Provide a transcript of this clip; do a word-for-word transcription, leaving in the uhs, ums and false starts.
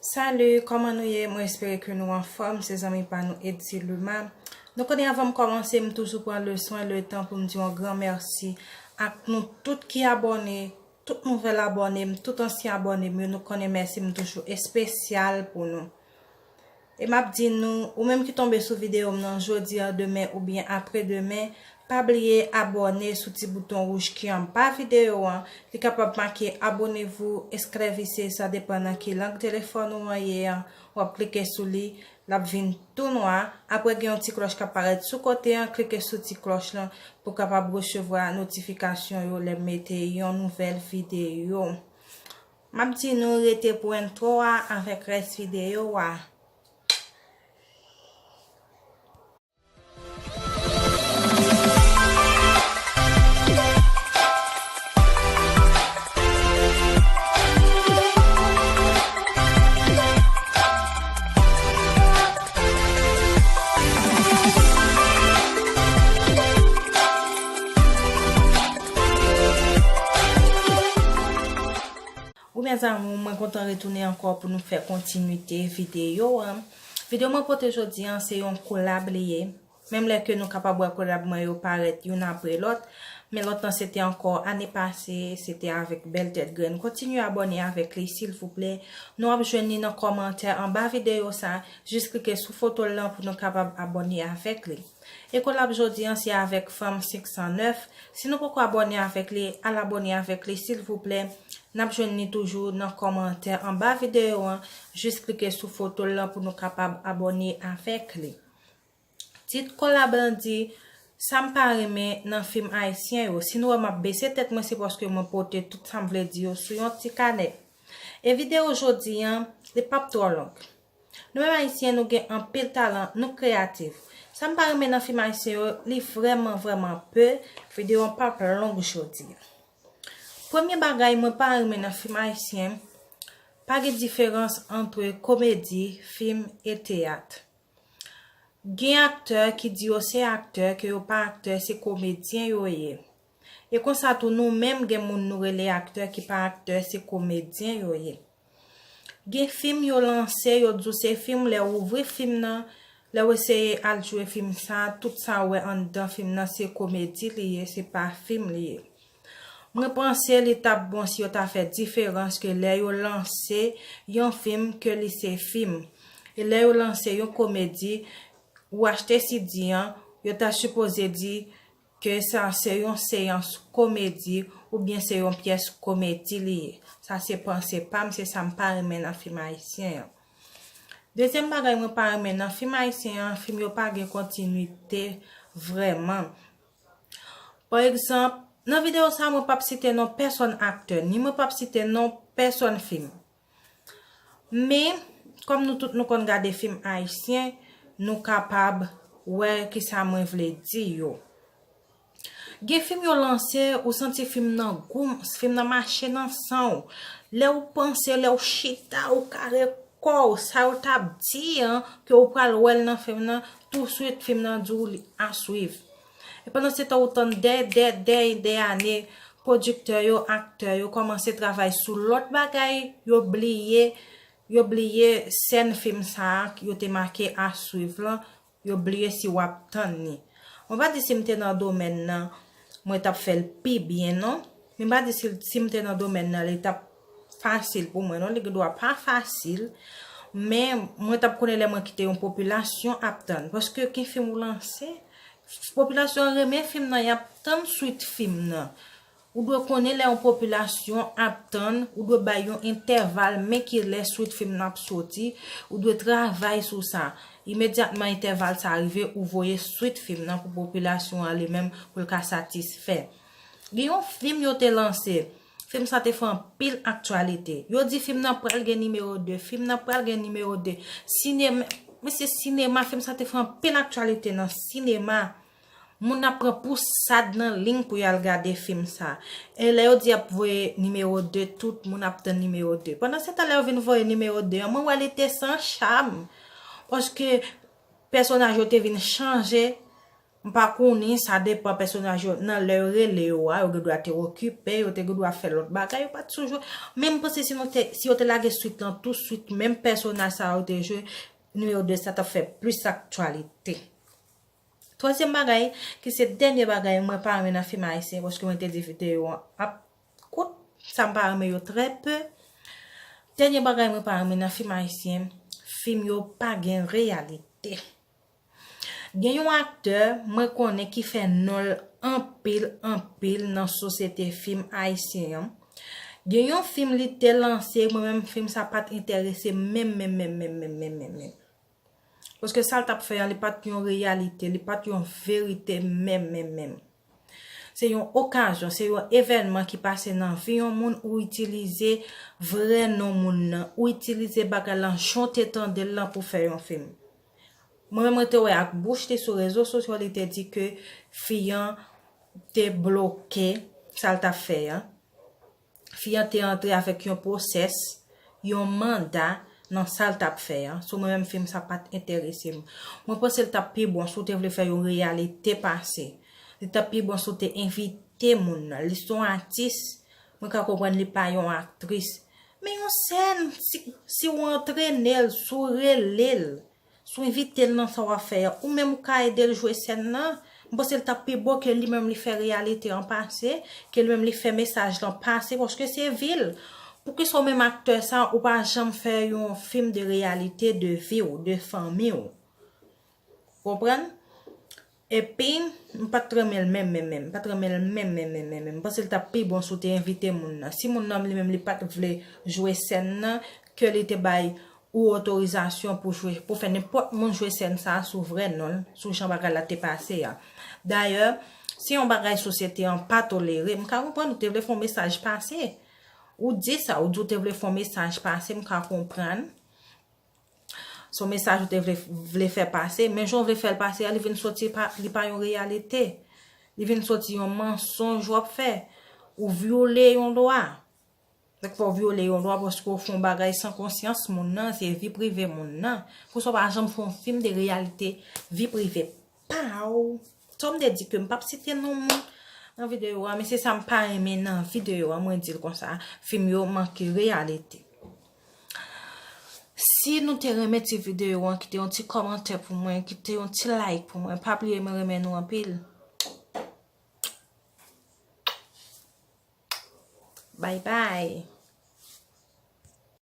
Salut, kòman nou ye? Mwen espere ke nou anfòm, se zanmi pa nou Eddy Luma. Nou konnen avan m kòmanse, m toujou pran le swen, le tan pou m di yon gran mèsi ak nou tout ki abòne, tout nouvèl abòne m, tout ansyen abòne m yo, nou konnen mèsi m toujou espesyal pou nou. E m ap di nou, ou menm ki tonbe sou videyo m nan jodi a, demen oubyen apre demen, pa bliye abòne sou ti bouton wouj ki anba videyo an. Li kapab make abonnez-vous, esclavissé, sa depann nan ki lang telefòn ou an ye an. W ap klike sou li, l ap vin tou nwa. Apre gen yon ti klòch k ap parèt sou kote an, klike sou ti klòch lan pou w kapab resevwa notifikasyon yo lè m mete yon nouvèl videyo. M ap di nou rete pou entwo a avèk rès videyo a. Wi, mes amours, mwen kontan retounen ankò pou nou fè kontinite videyo an. Videyo mwen pote jodi an, se yon kolab li ye. Menm lè ke nou kapab wè kolab mwen yo parèt youn apre lòt, men lòt lan se te ankò ane pase, se te avèk Bèl Tèt Grenn. Kontinye abòne avèk li, silvouplè. Nou ap jwenn li nan kòmantè anba videyo sa. Jis klike sou foto l lan pou nou kapab abòne avèk li. E kolab jodi an, se avèk Fanm senk san nèf. Si nou poko abòne avèk li, al abòne avèk li, silvouplè. N ap jwenn li toujou nan kòmantè anba videyo an. Jis klike sou foto l lan pou nou kapab abòne avèk li. Tit kolab lan di, sa m pa renmen nan fim ayisyen yo. Si nou wè m ap bese tèt mwen, se paske mwen pote tout sa m vle di yo sou yon ti kanè. E videyo jodi an, li p ap twò long. Nou menm ayisyen, nou gen anpil talan, nou kreyatif. Sa m pa renmen nan fim ayisyen yo, li vrèman, vrèman pe. Videyo an p ap long jodi an. Premye bagay mwen pa renmen nan fim ayisyen, pa gen diferans ant komedi, fim e teyat. Gen aktè ki di yo se aktè, ke yo pa aktè, se komedyen yo ye. E konsa tou, nou menm gen moun nou rele aktè ki pa aktè, se komedyen yo ye. Gen fim yo lanse, yo di w se fim, lè w ouvri fim nan, lè w eseye al jwe fim sa, tout sa w wè anndan fim nan se komedi li ye, se pa fim li ye. Mwen panse li t ap bon si yo ta fè diferans ke lè yo lanse yon fim ke li se fim. E lè yo lanse yon komedi, ou achte C D an, yo ta sipoze di ke sa se yon seyans komedi oubyen se yon pyès komedi li ye. Sa se panse pa m, se sa m pa renmen nan fim ayisyen an. Dezyèm bagay mwen pa renmen nan fim ayisyen an, fim yo pa gen kontinite vrèman. Pa egzanp, nan videyo sa a, mwen p ap site non pèsòn aktè, ni mwen p ap site non pèsòn fim. Men, kòm nou tout nou konn gade fim ayisyen, nou kapab wè kisa mwen vle di yo. Gen fim yo lanse, ou santi fim nan gou, fim nan mache nan san w. Lè w panse, lè w chita, ou kare kò w, sa yo t ap di an, ke ou pral wè l nan fim nan, touswit fim nan di w li a swiv. E pandan se tan ou tann dè, dè, dè, dè ane, pwodiktè yo, aktè yo kòmanse travay sou lòt bagay, yo bliye, yo bliye sèn fim sa a, yo te make a swiv lan, yo bliye si w ap tann li. Mwen pa di si m te nan domèn nan, mwen t ap fè l pi byen non. Men m pa di si, si m te nan domèn nan, li t ap fasil pou mwen non. Li gendwa pa fasil, men mwen t ap konnen lè mwen kite yon popilasyon ap tann. Paske ki fim ou lanse, popilasyon an renmen fim nan, y ap tann swit fim nan. Ou dwe konnen lè yon popilasyon ap tann, ou dwe bay yon entèval, men kilè swit fim nan ap soti, ou dwe travay sou sa. Imedyatman entèval sa a rive, ou voye swit fim nan pou popilasyon an li menm, pou l ka satisfè. Gen yon fim yo te lanse, fim sa te fè anpil aktyalite. Yo di fim nan pral gen nimewo de, fim nan pral gen nimewo de. Sinema, mesye, sinema, fim sa te fè anpil aktyalite nan sinema. Moun ap pran pou sad nan liy pou y al gade fim sa. E lè yo di y ap voye nimewo de, tout moun ap tann nimewo de. Pandan se tan lè yo vin voye nimewo de an, mwen wè li te san cham. Paske pèsonaj yo te vin chanje. M pa konnen, sa depan pèsonaj yo, nan lè yo rele yo a, yo gen dwa te okipe, yo te gen dwa fè lòt bagay, yo pa t sou jwe. Men m panse si, nou te, si yo te lage swit lan tou swit, menm pèsonaj sa yo te jwe, nimewo de sa t ap fè plis aktyalite. Twazyèm bagay, ki se dènye bagay mwen pa renmen nan fim ayisyen, paske mwen te di videyo an ap kout, sa m pa renmen yo trè pe. Dènye bagay mwen pa renmen nan fim ayisyen, fim yo pa gen reyalite. Gen yon aktè mwen konnen ki fè non l anpil, anpil nan sosyete fim ayisyen an. Gen yon fim li te lanse, mwen menm fim sa pa t enterese m menm, menm, menm, menm, menm, menm, menm, menm. Paske sa l t ap fè an, li pa t yon reyalite, li pa t yon verite menm, menm, menm. Se yon okazyon, se yon evènman ki pase nan vi yon moun, ou itilize vrè non moun nan, ou itilize bagay lan jan w te tande l lan pou fè yon fim. Mwen menm, mwen te wè ak bouch li sou rezo sosyo, li te di ke fi an te bloke sa l t ap fè an. Fi an te antre avèk yon pwosès, yon manda nan sa l t ap fè an. So, mwen menm, fim sa pa t enterese m. Mwen panse l t ap pi bon si w te vle fè yon reyalite pase. Li t ap pi bon si w te envite moun nan. Li se yon atis, mwen ka konprann li pa yon aktris. Men yon sèn, si, si w antrene l, si w rele l, si w envite l nan sa w ap fè a, ou menm ou ka ede l jwe sèn nan. M panse l t ap pi bon ke li menm li fè reyalite an pase, ke li menm li fè mesaj lan pase, paske se vi l. Poukisa w menm aktè sa, ou pa janm fè yon fim de reyalite de vi w, de fanmi w? Konprann? Epi, m pa t renmen l menm, menm, menm. M pa t renmen l menm, menm, menm, menm, menm. M panse l t ap pi bon si w te envite moun nan. Si moun nan li menm li pa t vle jwe sèn nan, ke li te bay ou otorizasyon pou jwe, pou fè nenpòt moun jwe sèn sa a sou vrè non l, sou jan bagay la te pase a. Dayè, se yon bagay sosyete an pa tolere, m ka konprann ou te vle fè yon mesaj pase. Ou di sa, ou di ou te vle fè yon mesaj pase, m ka konprann. Se yon mesaj ou te vle, vle fè pase, men jan w vle fè l pase a, li vin soti pa, li pa yon reyalite. Li vin soti yon mansonj w ap fè. Ou vyole yon lwa. Donk, fò w vyole yon lwa paske w fè yon bagay san konsyans moun nan, se vi prive moun nan. Pou sa w pa janm fè yon fim de reyalite vi prive pa w. Sa m te di ke m p ap site non moun nan videyo a, men se sa m pa renmen nan videyo a, mwen di l konsa, fim yo manke reyalite. Si nou te renmen ti videyo an, kite yon ti kòmantè pou mwen, kite yon ti like pou mwen. Pa bliye mwen renmen nou anpil. Bye bye.